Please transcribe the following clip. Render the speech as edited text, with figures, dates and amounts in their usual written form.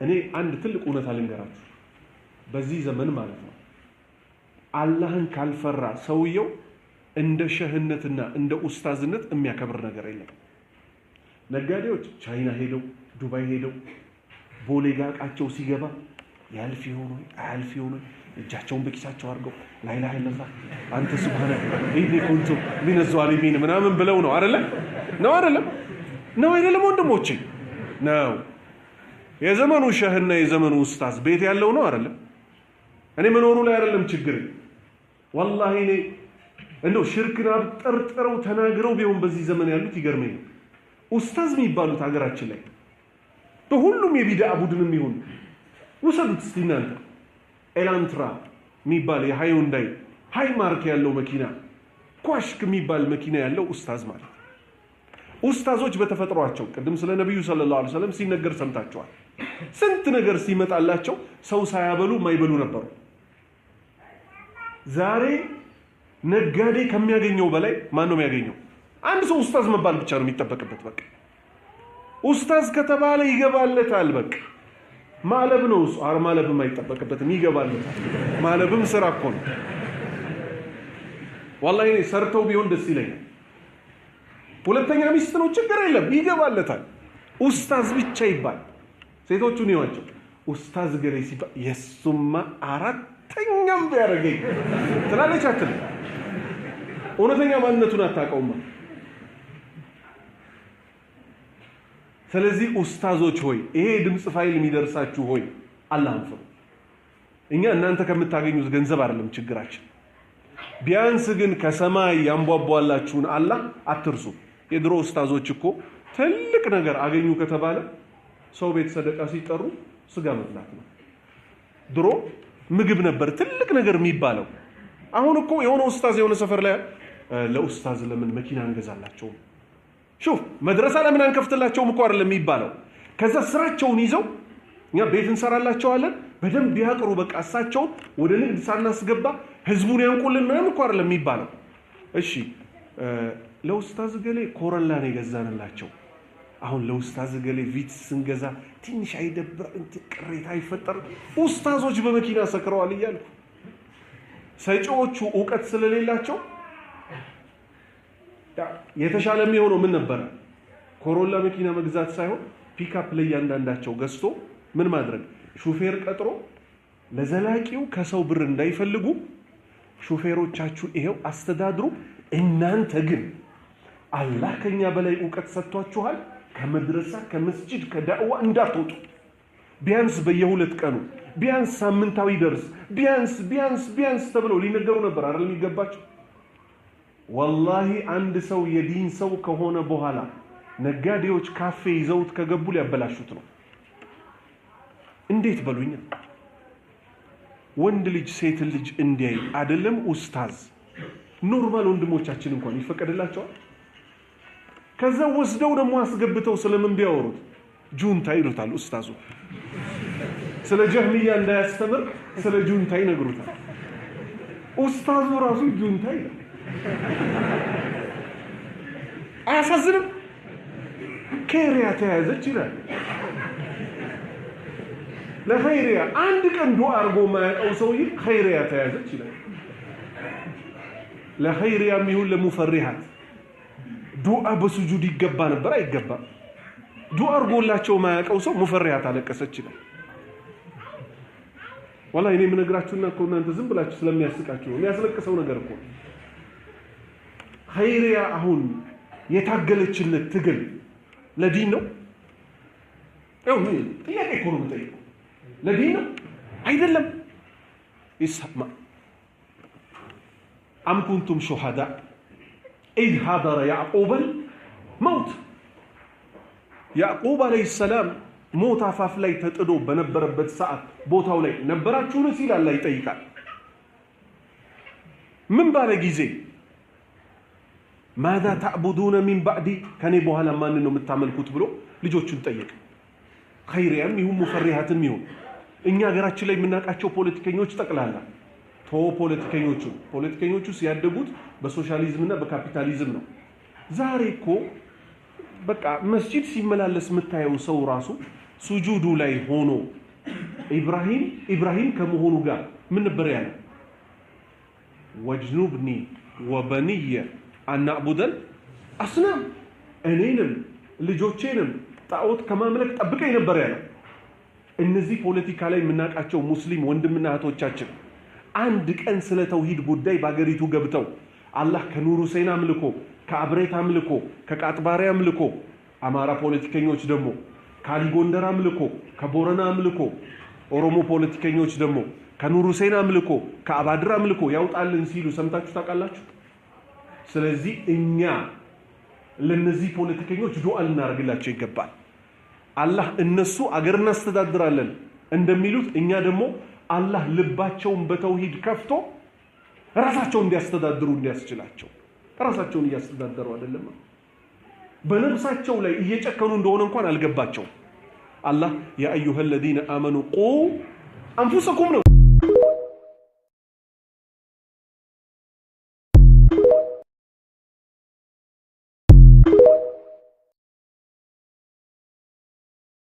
እኔ አንድ ትልቅ እውነት ልንገራችሁ። በዚህ ዘመን ማለት ነው አላህን ካልፈራ ሰውየው እንደ ሸህነትና እንደ ኡስታዝነት የሚያከብር ነገር የለም። ነጋዴዎች ቻይና ሄደው ዱባይ ሄደው ቦሌ ጋር እቃቸው ሲገባ ያልፍ ይሆን ወይ አያልፍ ይሆን ወይ እጃቸውን በኪሳቸው አድርገው لا إله إلا الله أنت سبحانك إني كنت من الظالمين ምናምን ብለው ነው አይደለ? ነው አይደለም? ነው አይደለም? ወንድሞቼ ነው። የዘመኑ ሸህና የዘመኑ ኡስታዝ ቤት ያለው ነው አይደለም? እኔ መኖሩ ላይ አይደለም ችግር። ወላሂ እኔ እንደው ሽርክን አብጠርጥረው ተናግረው ቢሆን በዚህ ዘመን ያሉት ይገርመኛል። ኡስታዝ የሚባሉት ሀገራችን ላይ በሁሉም የቢድዓ ቡድንም ይሁን ውሰዱት እስቲ እናንተ ኤላንትራ የሚባል የሃዩንዳይ high mark ያለው መኪና ኳሽክ የሚባል መኪና ያለው ኡስታዝ ማለት። ኡስታዞች በተፈጥሯቸው ቅድም ስለ ነብዩ صلى الله عليه وسلم ሲነገር ሰምታችኋል። ስንት ነገር ሲመጣላቸው ሰው ሳያበሉ የማይበሉ ነበሩ። ዛሬ ነጋዴ ከሚያገኘው በላይ ማን ነው የሚያገኘው? አንድ ሰው ኡስታዝ መባል ብቻ ነው የሚጠበቅበት። በቃ ኡስታዝ ከተባለ ይገባለታል። በቃ ማለብ ነው እሱ። ኧረ ማለብም አይጠበቅበትም፣ ይገባለታል። ማለብም ስራ እኮ ነው። ወላሂ እኔ ሰርተው ቢሆን ደስ ይለኛል። ሁለተኛ ሚስት ነው፣ ችግር የለም፣ ይገባለታል። ኡስታዝ ብቻ ይባል። ሴቶቹን ይዋቸው ኡስታዝ ገሌ ሲባል የሱማ አራተኛም ቢያደርገኝ ትላለች አትልም? እውነተኛ ማንነቱን አታውቀውማ። ስለዚህ ኡስታዞች ሆይ፣ ይሄ ድምፅ ፋይል የሚደርሳችሁ ሆይ አላህን ፍሩ። እኛ እናንተ ከምታገኙት ገንዘብ አይደለም ችግራችን። ቢያንስ ግን ከሰማይ ያንቧቧላችሁን አላህ አትርሱ። የድሮ ኡስታዞች እኮ ትልቅ ነገር አገኙ ከተባለ ሰው ቤት ሰደቃ ሲጠሩ ስጋ መብላት ነው። ድሮ ምግብ ነበር ትልቅ ነገር የሚባለው። አሁን እኮ የሆነ ኡስታዝ የሆነ ሰፈር ላይ ለኡስታዝ ለምን መኪና አንገዛላቸውም? ሹፍ መድረሳ ለምን አንከፍትላቸውም እኮ አይደለም የሚባለው። ከዛ ስራቸውን ይዘው እኛ ቤት እንሰራላቸዋለን በደንብ ያቅሩ፣ በቃ እሳቸውን ወደ ንግድ ሳናስገባ ህዝቡን ያንቁልን ምናምን እኮ አይደለም የሚባለው። እሺ ለኡስታዝ ገሌ ኮረላ ነው የገዛንላቸው። አሁን ለኡስታዝ ገሌ ቪትስ ስንገዛ ትንሽ አይደብር? እንትን ቅሬታ አይፈጠርም? ኡስታዞች በመኪና ሰክረዋል እያልኩ ሰጪዎቹ እውቀት ስለሌላቸው የተሻለ የሚሆነው ምን ነበረ? ኮሮላ መኪና መግዛት ሳይሆን ፒካፕ ለእያንዳንዳቸው ገዝቶ ምን ማድረግ፣ ሹፌር ቀጥሮ ለዘላቂው ከሰው ብር እንዳይፈልጉ ሹፌሮቻችሁ ይሄው አስተዳድሩ፣ እናንተ ግን አላህ ከኛ በላይ እውቀት ሰጥቷችኋል፣ ከመድረሳ ከመስጂድ ከዳዕዋ እንዳትወጡ፣ ቢያንስ በየሁለት ቀኑ ቢያንስ ሳምንታዊ ደርስ ቢያንስ ቢያንስ ቢያንስ ተብለው ሊነገሩ ነበር አይደል የሚገባቸው? ወላሂ አንድ ሰው የዲን ሰው ከሆነ በኋላ ነጋዴዎች ካፌ ይዘውት ከገቡ ሊያበላሹት ነው። እንዴት በሉኛ። ወንድ ልጅ ሴት ልጅ እንዲያይ አይደለም ኡስታዝ፣ normal ወንድሞቻችን እንኳን ይፈቀድላቸዋል? ከዛ ወስደው ደግሞ አስገብተው ስለምን ቢያወሩት ጁንታ ይሉታል ኡስታዙ። ስለ ጀህሚያ እንዳያስተምር ስለ ጁንታ ይነግሩታል። ኡስታዙ ራሱ ጁንታ ይላል። አያሳዝንም? ኬሪያ ተያዘች ይላል። ለኸይሪያ አንድ ቀን ዱዓ አድርጎ የማያውቀው ሰውዬ ኸይሪያ ተያዘች ይላል። ለኸይሪያም ይሁን ለሙፈሪሃት ዱዓ በሱጁድ ይገባ ነበር አይገባም? ዱዓ አድርጎላቸው የማያውቀው ሰው ሙፈሪሃት አለቀሰች ይላል። ወላሂ እኔ የምነግራችሁና እኮ እናንተ ዝም ብላችሁ ስለሚያስቃችሁ ነው። የሚያስለቅሰው ነገር እኮ ኸይሪያ አሁን የታገለችለት ትግል ለዲን ነው? ያው ጥያቄ እኮ ነው የምጠይቀው። ለዲን ነው አይደለም? ይሰማ أم كنتم شهداء إذ حضر يعقوب الموت። ያዕቁብ عليه السلام ሞት አፋፍ ላይ ተጥዶ በነበረበት ሰዓት ቦታው ላይ ነበራችሁን ሲል አላህ ይጠይቃል። ምን ባለ ጊዜ ماذا تعبدون من بعدي ከኔ በኋላ ማንን ነው የምታመልኩት ብሎ ልጆቹን ጠየቀ። ኸይሪያም ይሁን ሙፈሪሃትም ይሁን እኛ ሀገራችን ላይ የምናውቃቸው ፖለቲከኞች ጠቅላላ ቶ ፖለቲከኞቹ ሲያደጉት በሶሻሊዝምና በካፒታሊዝም ነው። ዛሬ እኮ በቃ መስጂድ ሲመላለስ የምታየው ሰው ራሱ ሱጁዱ ላይ ሆኖ ኢብራሂም ኢብራሂም ከመሆኑ ጋር ምን ነበር ያለው? ወጅኑብኒ ወበንየ አናዕቡደል አስናም፣ እኔንም ልጆቼንም ጣዖት ከማምለክ ጠብቀኝ ነበር ያለው። እነዚህ ፖለቲካ ላይ የምናውቃቸው ሙስሊም ወንድምና እህቶቻችን አንድ ቀን ስለ ተውሂድ ጉዳይ በአገሪቱ ገብተው አላህ ከኑር ሁሴን አምልኮ፣ ከአብሬት አምልኮ፣ ከቃጥባሪ አምልኮ፣ አማራ ፖለቲከኞች ደግሞ ከአሊጎንደር አምልኮ፣ ከቦረና አምልኮ፣ ኦሮሞ ፖለቲከኞች ደግሞ ከኑር ሁሴን አምልኮ፣ ከአባድር አምልኮ ያውጣልን ሲሉ ሰምታችሁ ታውቃላችሁ? ስለዚህ እኛ ለነዚህ ፖለቲከኞች ዱዓ ልናደርግላቸው ይገባል። አላህ እነሱ አገር እናስተዳድራለን እንደሚሉት እኛ ደግሞ አላህ ልባቸውን በተውሂድ ከፍቶ ራሳቸውን እንዲያስተዳድሩ እንዲያስችላቸው። ራሳቸውን እያስተዳደሩ አይደለም፣ በነፍሳቸው ላይ እየጨከኑ እንደሆነ እንኳን አልገባቸውም። አላህ ያ አዩሀ ለዚነ አመኑ ቁ አንፉሰኩም ነው።